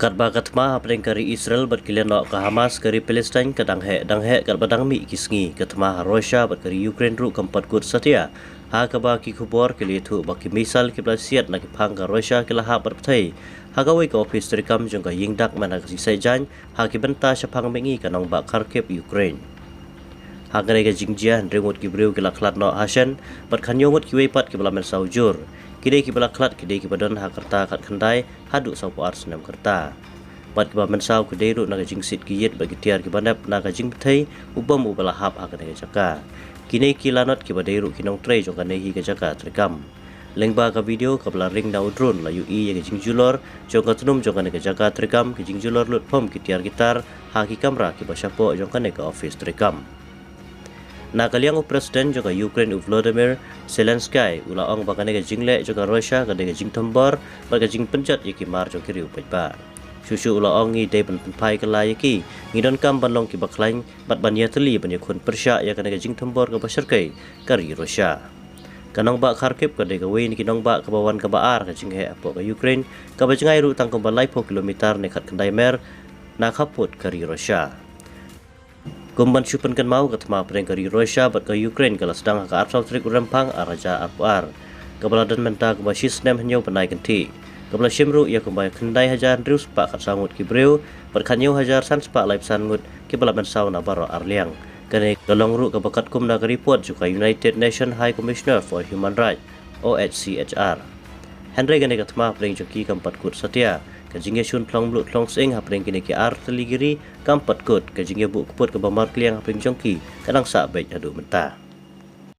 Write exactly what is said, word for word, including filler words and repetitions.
Katba ka thma hapdeng ka ri Israel bad ki liang noh ka Hamas ka ri Palestine ka dang heh dang heh katba dang mih ki sngi, ka thma ha Russia bad ka ri Ukraine ruh kam pat kut satia, ha kaba ki khubor ki la ïathuh ba ki missile kiba la siat na ki phang ka Russia ki la hap bad bthei ha kawei ka office treikam jong ka ïing dak mynta ka sngi Saitjaiñ, ha ki bynta shaphang mihngi ka nongbah Kharkiv, Ukraine. Ha kane ka jingjia hynriew ngut ki briew ki la khlad noh ha shen, bad khathynñiew ngut kiwei pat kiba la mynsaw jur. Ki dei kiba la khlad ki dei kiba don ha ka rta khatkhyndai haduh sawphew ar snem ka rta. Bad kiba mynsaw ki dei ruh na ka jingsiat ki ïit bad ki tiar kiba nep na ka jingbthei u bom uba la hap ha kane ka jaka. Kine ki lanot kiba dei ruh ki nongtrei jong kane hi ka jaka treikam. Lyngba ka video kaba la ring na u drone la ïohi ïa ka jingjulor jong ka tnum jong kane ka jaka treikam, ka jingjulor lut phom ki tiar ki tar ha ki kamra kiba shapoh jong kane ka office treikam. Na ka liang u President jong ka Ukraine u Volodymyr Zelensky u la ong ba kane ka jingleh jong ka Russia ka dei ka jingthombor bad ka jingpynjot ïa ki mar jong ki riew paidbah. Shuh shuh u la ong ngi dei ban pynphai kylla ïa ki, ngi donkam ban long kiba khlaiñ bad ban ïatylli ban ïakhun pyrshah ïa kane ka jingthombor kaba shyrkhei ka ri Russia. Ka nongbah Kharkiv ka dei kawei na ki nongbah kaba wan kaba ar ka jingheh hapoh ka Ukraine, kaba jngai ruh tang kumba laiphew kilometer ne khatkhyndai mer na khappud ka ri Russia. Kum ban shu pynkynmaw, ka thma hapdeng ka ri Russia bad ka Ukraine ka la sdang ha ka arphew tarik u Rymphang ar hajar arphew ar, kaba la don mynta kumba shi snem hynñiew bnai kynthih, kaba la shim ruh ïa kumba khyndai hajar hynriew spah khatsaw ngut ki briew bad khathynñiew hajar san spah laiphew san ngut kiba la mynsaw na baroh ar liang. Kane ka long ruh kaba katkum na ka report jong ka United Nations High Commissioner for Human Rights, O H C H R. Hynrei kane ka thma hapdeng jong ki kam pat kut satia, ka jingïashun thlong mluh thlong sying hapdeng kine ki ar tylli ki ri kam pat kut, ka jingïabuh kput kaba markylliang hapdeng jong ki ka dang sah beit haduh mynta.